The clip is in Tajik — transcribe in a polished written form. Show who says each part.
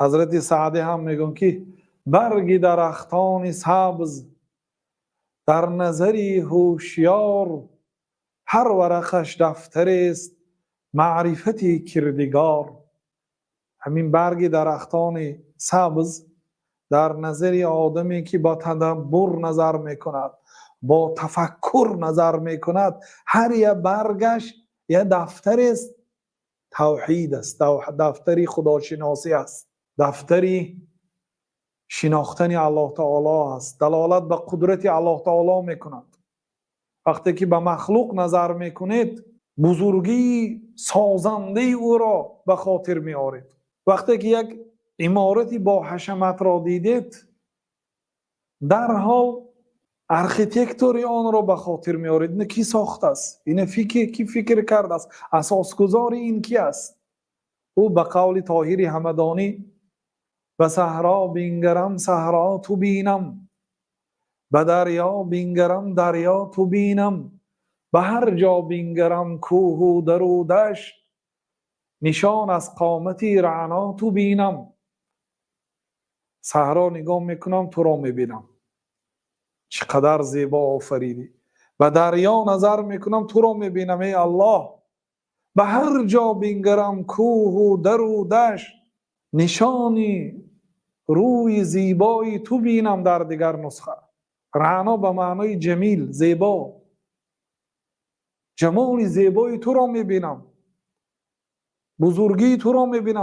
Speaker 1: Ҳазрати Саъдӣ ҳам мегӯянд, ки барги дарахтони сабз дар назари ҳушёр, ҳар варақаш дафтарест маърифати кирдигор. Ҳамин барги дарахтони сабз дар назари одаме ки бо тадаббур назар мекунад, бо тафаккур назар мекунад, ҳар як баргаш як дафтарест, тавҳид аст, дафтари худошиносӣ аст, дафтари шинохтани Аллоҳи таъоло аст, далолат ба қудрати Аллоҳи таъоло мекунад. Вақте ки ба махлуқ назар мекунед, бузургии созандаи ӯро ба хотир меоред. Вақте ки як иморати бо ҳашмат дидед, дар ҳол архитектори онро ба хотир меоред. Инро кӣ сохтааст? Инро кӣ фикр кардааст? Асосгузори ин кӣ аст? Ӯ ба қавли Тоҳири Ҳамадонӣ: ба саҳро бингарам, саҳро ту бинам, ба дарё бингарам, дарё ту бинам, ба ҳар ҷо бингарам кӯҳу дару дашт, нишон аз қомати раъно ту бинам. Саҳро нигоҳ мекунам, туро мебинам. Чӣ қадар зебо офаридӣ. Ба дарё назар мекунам, туро мебинам, эй Аллоҳ. Ба ҳар ҷо бингарам кӯҳу дару дашт, нишони рӯи зебои ту бинам. Дар дигар нусха раъно ба маънои ҷамил, зебо, ҷамоли зебои туро мебинам, бузургии туро мебинам.